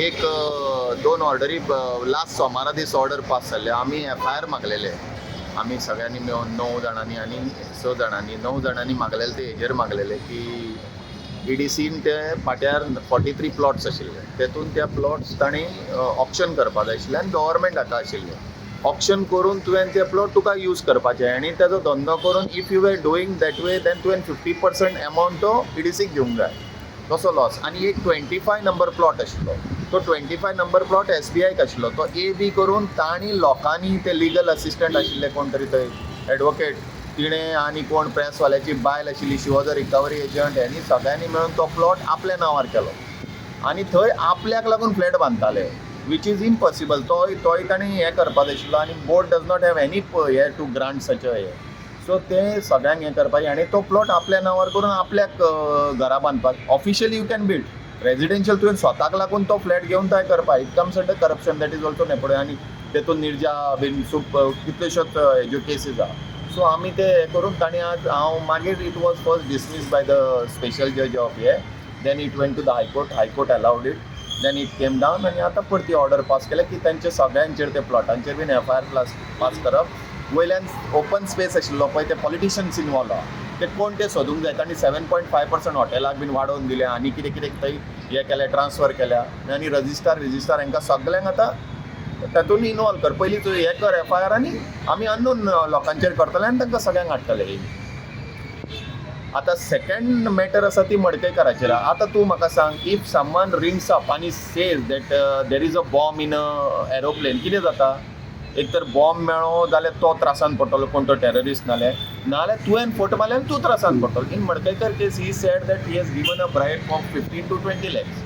एक दोन ऑर्डरी लास्ट सोमारा दीस ऑर्डर पास जाल्ले. आमी एफआयआर मागलेले. आमी सगळ्यांनी मेळून णव जाणांनी आनी स जाणांनी, णव जाणांनी मागलेले. ते हेजेर मागलेले की ईडीसीन ते पाट्यार 43 प्लॉट्स आशिल्ले. तेतून त्या प्लॉट्स तांणी ऑक्शन करपा जाय आशिल्ले आनी गव्हर्मेंट हाका आशिल्ले. ऑक्शन करून तुवें ते प्लॉट तुका यूज करपाचे आनी तेजो धंदो करून, if you were doing that way, then तुवें 50% एमावंट तो ईडीसीक दिवंक जाय, तसो लॉस. आनी एक 25 नंबर प्लॉट आशिल्लो, तो 25 नंबर प्लॉट एसबीआयक आशिल्लो. तो ए बी करून तांणी लोकांनी, ते लिगल असिस्टंट आशिल्ले कोण तरी थंय एडवोकेट, तिणें आनी कोण प्रेसवाल्याची बायल आशिल्ली, she was a recovery agent, ह्यांनी सगळ्यांनी मेळून तो प्लॉट आपल्या नांवार केलो आनी थंय आपल्याक लागून फ्लॅट बांदताले, which is impossible. तोय तोय तांणी हें करपाक जाय आशिल्लो आनी board does not have any हे टू ग्रांट सच हे. सो ते सगळ्यांक हें करपाचें आनी तो प्लॉट आपल्या नांवार करून आपल्याक घरां बांदपाक. Officially you can build residential, तुवें स्वताक लागून तो फ्लॅट घेवन थंय करपाक, it comes under corruption. That is also nepo आनी तेतून निर्जा बीन सूप कितल्योश्योच हेज्यो केसीस आहा. सो आमी ते हें करून तांणी आज हांव मागीर it was first dismiss by the special judge of हे, then it went to the High Court, High Court allowed it, then it came down आनी आतां परती ऑर्डर पास केल्या की तांचे सगळ्यांचेर, ते प्लॉटांचेर बीन एफआयआर प्लास पास करप. वयल्यान ओपन स्पेस आशिल्लो पळय, ते पॉलिटिशियन्स इनवॉल्व आहा, ते कोण ते सोदूंक जाय. तांणी 7.5% हॉटेलाक बीन वाडोवन दिले आनी कितें कितें थंय हें केलें, ट्रान्सफर केल्या. आनी रजिस्ट्रार रजिस्ट्रार हांकां सगल्यांक आतां तातूंत इनवॉल्व कर. पयलीं तूं हें कर एफआयआर आनी आमी अननोन लोकांचेर करतले आनी तांकां सगळ्यांक हाडटले. आतां सेकंड मॅटर आसा ती मडकयकाराचेर आहा. आतां तूं म्हाका सांग, if someone rings up आनी says that there is a bomb in a aeroplane, कितें जाता? एक तर बॉम्ब मेळ्ळो जाल्यार तो त्रासान पडटलो, कोण तो टेररिस्ट, नाल्यार नाल्यार तुवें फट मारल्यार तूं त्रासान पडटलो. In Madkaikar case, he said that he has given a bribe of 15 to 20 lakhs.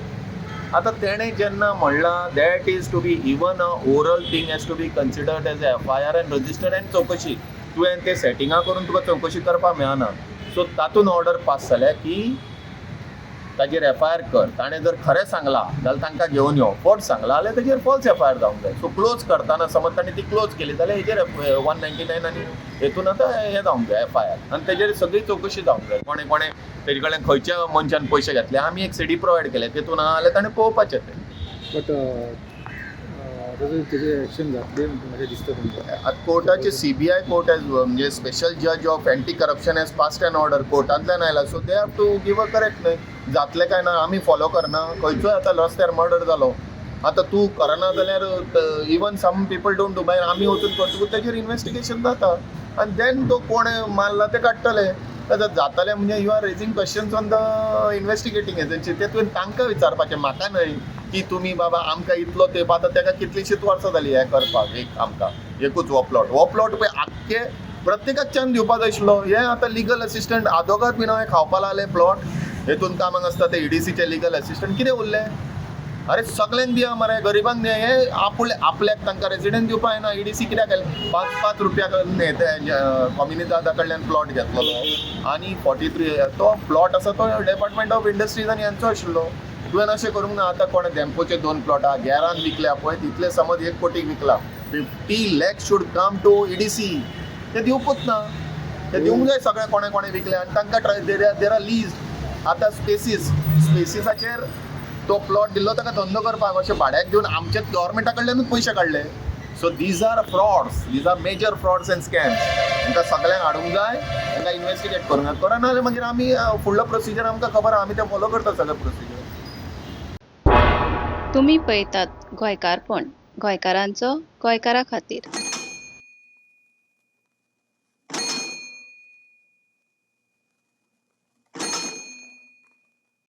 आतां तेणें जेन्ना म्हणलां, that is to be, even a oral thing has to be considered as FIR and registered and चवकशी. तुवें ते सेटिंगां करून तुका चवकशी करपाक मेळना. सो तातूंत ऑर्डर पास जाल्या की ताजेर एफआयआर कर. ताणें जर खरें सांगलां जाल्यार तांकां घेवन यो, फट सांगलां जाल्यार ताजेर फॉल्स एफआयआर जावंक जाय. सो क्लोज करतना, समज ताणें ती क्लोज केली जाल्यार हेजेर 199 आनी हेतून आतां हें जावंक जाय, एफआयआर, आनी तेजेर सगळी चवकशी जावंक जाय, कोणें कोणें तेजे कडल्यान, खंयच्या मनशान पयशे घेतले. आमी एक सीडी प्रोवायड केले, तेतून आहा जाल्यार ताणें पळोवपाचें तें. बट आतां तेजे एक्शन जातले अशें दिसता तुमकां? आतां कोर्टाचे, सीबीआय कोर्ट हॅज, म्हणजे special judge of anti corruption has passed an order. कोर्टांतल्यान आयला, so they have to give a correct. न्हय जातलें काय ना, आमी फॉलो करना. खंयचोय आतां रस्त्यार मर्डर जालो, आतां तूं करना जाल्यार, even some people don't do, मागीर आमी वचून करतकूच तेजेर इन्वेस्टिगेशन जाता आनी देन तो कोणें मारला ते काडटले. आतां जातलें म्हणजे you are raising questions on the investigating agency. ते तुवें तांकां विचारपाचें, म्हाका न्हय की तुमी बाबा आमकां इतलो तेंप. आतां ताका कितलींशींच वर्सां जालीं हें करपाक. एक आमकां एकूच हो प्लॉट, हो प्लॉट पळय आख्खे प्रत्येकाक चान्स दिवपा जाय आशिल्लो. हे आतां लिगल असिस्टंट आदोगाद बीन हांवें खावपा लागले प्लॉट. हेतून कामाक आसता ते ईडीसीचे लिगल असिस्टंट कितें उरले? अरे, सगल्यांक दिया मरे, गरिबांक दिया. हे आपुले आपल्याक तांकां रेजिडंट दिवपा येना. ईडीसी कित्याक केलें? पांच पांच रुपया ते कॉम्युनिदादा कडल्यान प्लॉट घेतलेलो आनी 43 तो प्लॉट आसा तो डिपार्टमेंट ऑफ इंडस्ट्रीज आनी हेंचो आशिल्लो. तुवें अशें करूंक ना. आतां कोणें धेंपोचे दोन प्लॉट आहा, गेरान विकल्या पळय, तितले समज 1 कोटीक विकला, 50 lakh should come to EDC. ते दिवपूच ना. ते दिवंक जाय सगळे कोणें कोणें विकले आनी तांकां try. There are lease. आतां स्पेसीस, स्पेसिसाचेर तो प्लॉट दिल्लो ताका धंदो करपाक, अशें भाड्याक दिवन आमच्या गव्हर्मेंटा कडल्यानूच पयशे काडले. So these are frauds, these are major frauds and scams. तांकां सगळ्यांक हाडूंक जाय, तांकां इन्वेस्टिगेट करूंक जाय. करना जाल्यार मागीर आमी फुडलो प्रोसिजर आमकां खबर आहा, आमी ते फॉलो करता सगळे प्रोसिजर. तुमी पळयतात गोंयकारपण, गोंयकारांचो गोंयकारा खातीर.